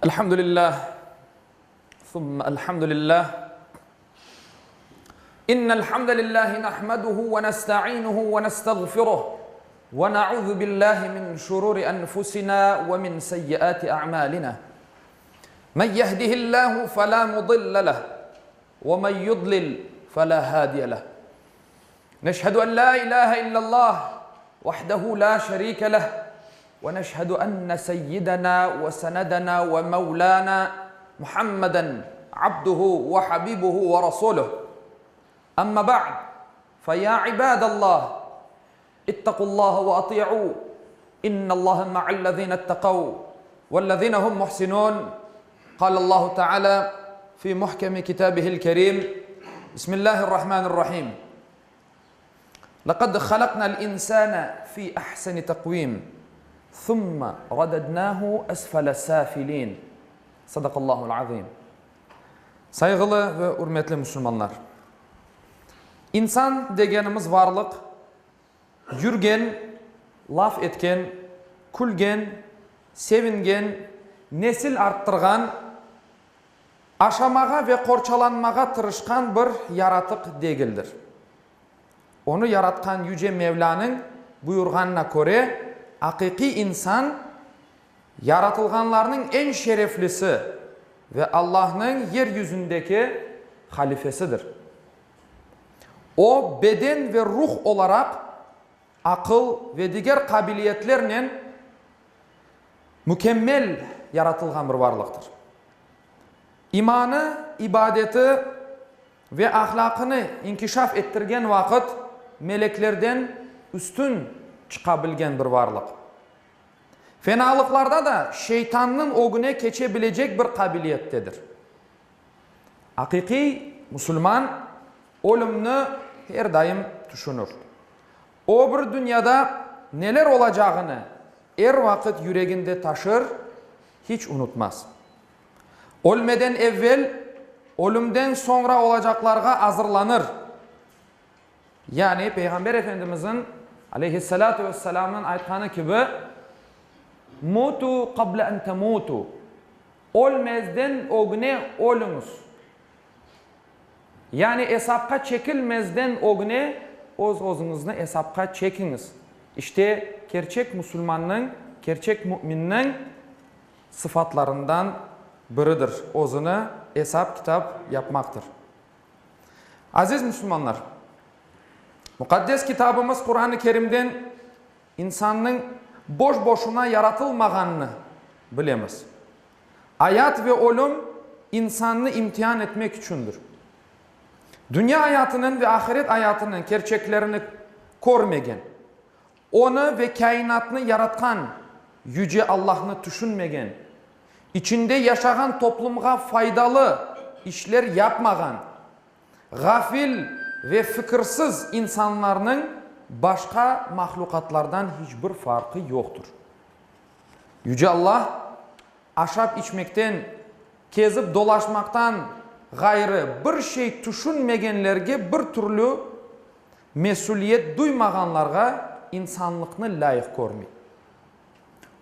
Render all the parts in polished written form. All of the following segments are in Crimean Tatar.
Elhamdülillah, thumma elhamdülillah. İnnel hamdelellahi nahmeduhu ve nestainuhu ve nestağfiruh ve na'uzu billahi min şururi enfusina ve min seyyiati a'malina. Men yehdihillahu fela mudille leh ve men yudlil fela hadiye leh. Neşhedü en la ilahe illallah vahdehu la şerike leh ve neşhedü enne seyyidena ve senedena ve mevlana Muhammeden abduhu ve habibuhu ve rasuluh. Amma ba'd, fe ya ibadallah, ittaqullaha ve ati'u, innallaha ma'allezine ittekav vellezine hum muhsinun. Qalallahu Teala fi muhkemi kitabihil kerim, Bismillahirrahmanirrahim. Laqad halaqnal insane fi ahseni takvim, thumma radadnahu esfele safilin. Sadaqallahul azim. Sayğılı ve ürmetli musulmanlar! İnsan degenimiz varlıq, yürgen, laf etken, külgen, sevingen, nesil arttırğan, aşamağa ve qorçalanmağa tırışqan bir yaratıq degildir. Onı yaratqan Yüce Mevlânıñ buyurğanına köre, aqiqiy insan, yaratılğanlarnıñ eñ şereflisi ve Allahnıñ yer yüzündeki halifesidir. O, beden ve ruh olaraq aqıl ve diger qabiliyetlernen mükemmel yaratılğan bir varlıqtır. İmanı, ibadeti ve ahlâqını inkişaf ettirgen vaqıt meleklerden üstün çıqa bilgen bir varlıq. Fenalıqlarda da şeytannıñ ögüne keçe bilecek bir qabiliyettedir. Aqiqiy musulman ölümni er daim tüşünir. O bir dünyada neler olacağını er vaqıt yüreginde taşır, hiç unutmaz. Ölmeden evvel, ölümden soñra olacaqlarğa azırlanır. Yani Peyğamber Efendimizin, aleyhissalâtu vesselâmnıñ aytqanı kibi, Mutu qable en temutu, Ölmezden ögüne ölüñiz. Yani esapqa çekilmezden ögüne öz-özüñizni esapqa çekiñiz. İşte, kerçek musulmannıñ, kerçek müminniñ sıfatlarından biridir, özüni esap-kitap yapmaqtır. Aziz musulmanlar! Muqaddes kitabımız Quran-ı Kerimden İnsannıñ boş-boşuna yaratılmağanını bilemiz. Ayat ve ölüm insannı imtian etmek içündir. Dünya ayatınıñ ve ahiret ayatınıñ kerçeklerini körmegen, onı ve kâinatnı yaratqan Yüce Allahnı tüşünmegen, içinde yaşağan toplumğa faydalı işler yapmağan, Ğafil ve fikirsiz insanlarnıñ başqa mahlüqatlardan hiç bir farqı yoqtır. Yüce Allah, aşap-içmekten, kezip dolaşmaqtan ğayrı bir şey tüşünmegenlerge bir türlü mesüliyet duymağanlarğa insanlıqnı lâyıq körmey.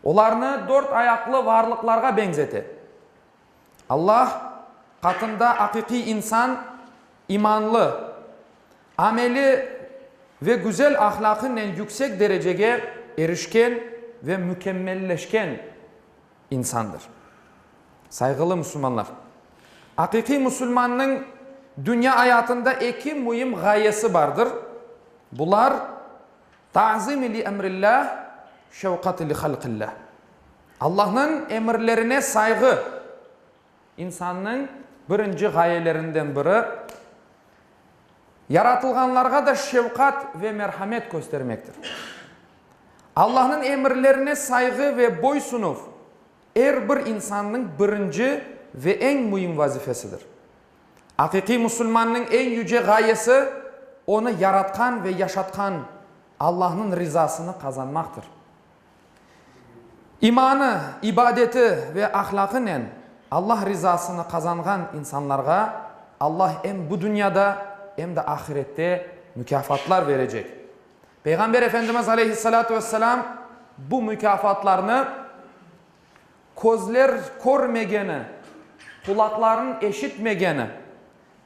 Olarnı dört ayaqlı varlıqlarğa beñzete. Allah qatında aqiqiy insan, imanlı, ameli ve güzel ahlâqınen yüksek derecege erişken ve mükemmelleşken insandır. Sayğılı musulmanlar! Aqiqiy musulmannıñ dünya ayatında eki müim ğayesi bardır, bular, Ta'zimi li emrillah, şevqati li halqillah. Allahnıñ emirlerine sayğı, insannıñ birinci ğayelerinden biri, yaratılğanlarğa da şevqat ve merhamet köstermektir. Allahnıñ emirlerine sayğı ve boysunuv, er bir insannıñ birinci ve eñ müim vazifesidir. Aqiqiy musulmannıñ eñ yüce ğayesi, onı yaratqan ve yaşatqan Allahnıñ rizasını qazanmaqtır. İmanı, ibadeti ve ahlâqınen Allah rizasını qazanğan insanlarğa Allah em bu dünyada, em de ahirette mukâfatlar berecek. Peyğamber Efendimiz aleyhissalâtu vesselâm bu mukâfatlarnı. Közler körmegeni, qulaqlarnıñ eşitmegeni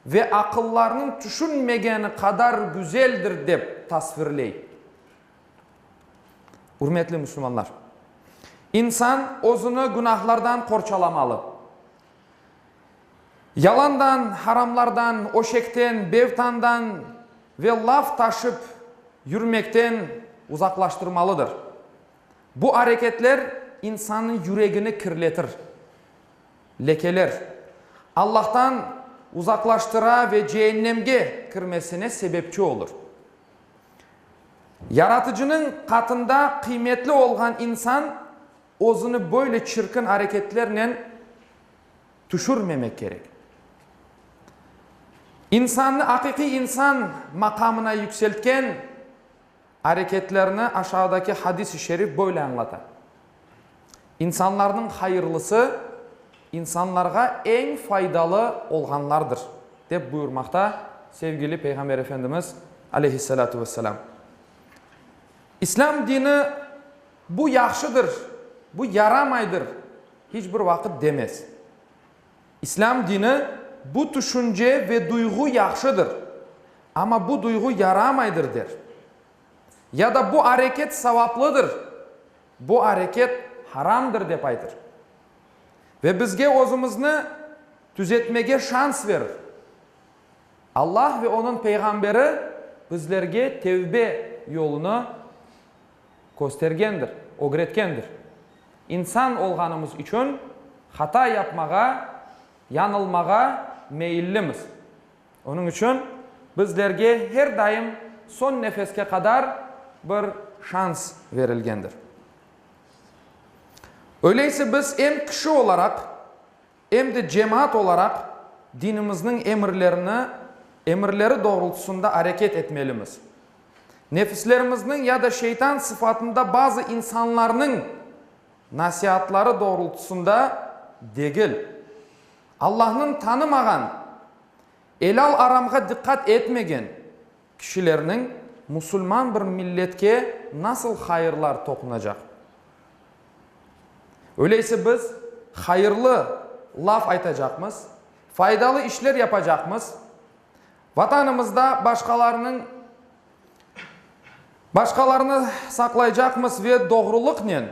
ve aqıllarnıñ tüşünmegeni qadar güzeldir dep tasvirley. Ürmetli musulmanlar! İnsan özüni günahlardan qorçalamalı. Yalandan, haramlardan, öşekten, bevtandan ve laf taşıp yürmekten uzaqlaştırmalıdır. Bu areketler insannıñ yüregini kirletir, lekeler, Allahtan uzaqlaştıra ve ceennemge kirmesine sebepçi olur. Yaratıcınıñ qatında qıymetli olğan insan özüni böyle çirkin areketlernen tüşürmemek kerek. İnsannı aqiqiy insan maqamına yükseltken areketlerni aşağıdaki hadis-i şerif böyle añlata, İnsanlarnıñ hayırlısı, insanlarğa eñ faydalı olğanlardır, dep buyurmaqta sevgili Peyğamber Efendimiz, aleyhissalâtu vesselâm. İslâm dini bu yahşıdır, bu yaramaydır hiç bir vaqıt demez. İslâm dini bu tüşünce ve duyğu yahşıdır, amma bu duyğu yaramaydır der. Ya da bu areket savaplıdır, bu areket haramdır dep aytır. Ve bizge özümizni tüzetmege şans verir. Allah ve Onıñ Peyğamberi bizlerge tevbe yolunı köstergendir, ögretkendir. İnsan olğanımız içün hata yapmağa, yañılmağa meyillimiz. Onıñ içün bizlerge her daim soñ nefeske qadar bir şans verilgendir. Öyleyse biz em kişi olaraq, em de cemaat olaraq dinimizniñ emirlerini, emirleri doğrultusında areket etmelimiz. Nefislerimizniñ ya da şeytan sıfatında bazı insanlarnıñ nasiatları doğrultusında degil. Allahnıñ tanımağan, elâl-aramğa diqqat etmegen kişilerniñ musulman bir milletke nasıl hayırlar toqunacaq? Öyleyse biz hayırlı laf aytacaqmız, faydalı işler yapacaqmız, Vatanımızda başqalarınıñ başqalarını saqlaycaqmız ve doğrulıqnen,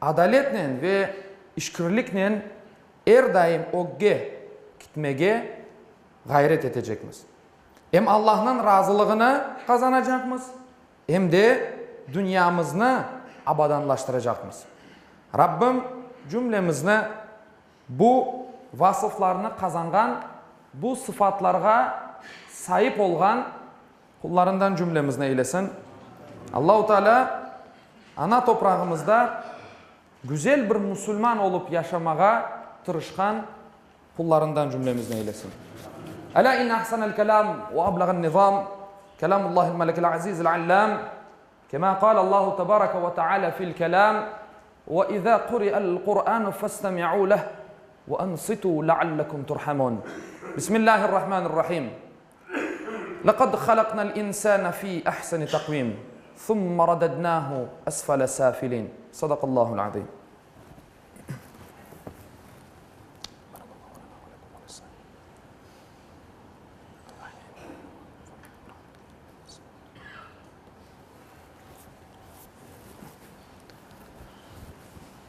adaletnen ve işkirliknen er daim ögge kitmege ğayret etecekmiz. Em Allahnıñ razılığını qazanacaqmız, em de dünyamıznı abadanlaştıracaqmız. Rabbim cümlemizni Bu vasıflarnı qazanğan, bu sıfatlarğa saip olğan qullarından cümlemizni eylesin. Allahu Teala ana toprağımızda güzel bir musulman olıp yaşamağa tırışqan qullarından cümlemizni eylesin. Elâ inne ahsenel kelâm ve ablağen nizam kelâmullahil melikil azizil allâm kemâ kâle Allahu tebareke ve teâlâ fil kelâm Ve izâ quri'al Qur'anu festemi'û leh ve ansitû leallekum turhamûn. Bismillahirrahmanirrahim. Leqad halaknal insâne fî ahseni takvîm, thumma radadnâhu esfele sâfilîn. Sadakallâhu'l azîm.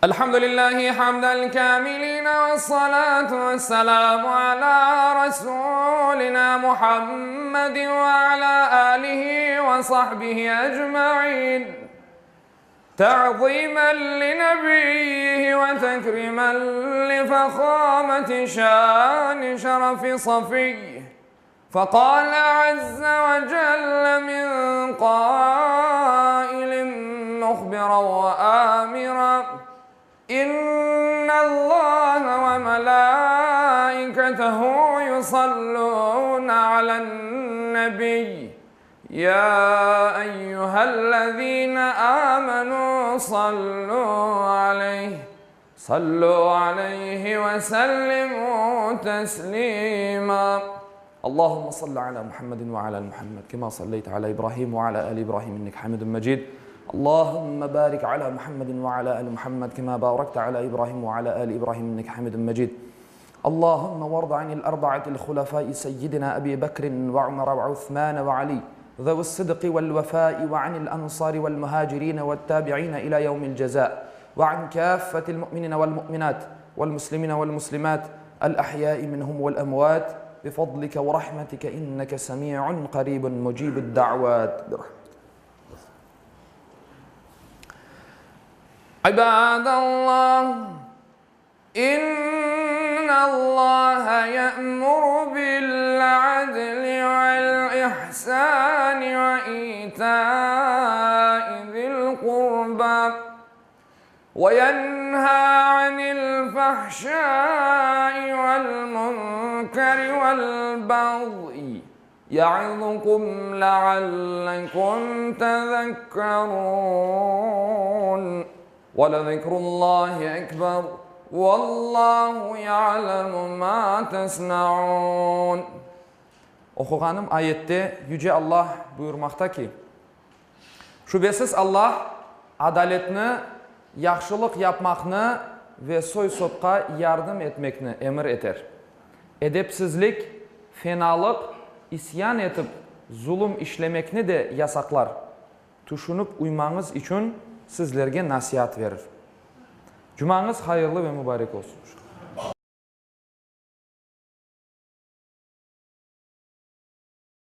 الحمد لله حمد الكاملين والصلاة والسلام على رسولنا محمد وعلى آله وصحبه أجمعين تعظيما لنبيه وتكريما لفخامة شان شرف صفيه فقال عز وجل من قائل مخبرا وآمرا إن الله وملائكته يصلون على النبي يا أيها الذين آمنوا صلوا عليه صلوا عليه وسلموا تسليما اللهم صل على محمد وعلى محمد كما صليت على إبراهيم وعلى آل إبراهيم إنك حميد مجيد. Allahümme barik ala Muhammedin ve ala ali Muhammed kema barakte ala İbrahim ve ala ali İbrahim inneke hamidun mecid. Allahümme varda anil arba'atil hulefai seyyidina Ebi Bekrin ve Ömer ve Uthman ve Ali ذوي الصدق والوفاء وعن الأنصار والمهاجرين والتابعين إلى يوم الجزاء وعن كافة المؤمنين والمؤمنات والمسلمين والمسلمات الأحياء منهم والأموات بفضلك ورحمتك إنك سميع قريب مجيب الدعوات برحمتك عباد الله إن الله يأمر بالعدل والإحسان وإيتاء ذي القربى وينهى عن الفحشاء والمنكر والبغي يعظكم لعلكم تذكرون ولذكر الله أكبر والله يعلم ما تصنعون Oquğanım ayette Yüce Allah buyurmaqta ki, Şübesiz Allah adaletni, yahşılıq yapmaqnı ve soy-sopqa yardım etmekni emir eter. Edepsizlik, fenalıq, isyan etip zulum işlemekni de yasaqlar. Tüşünip uymañız içün sizlerge nasiat verir. Cumañız hayırlı ve mübarek olsun.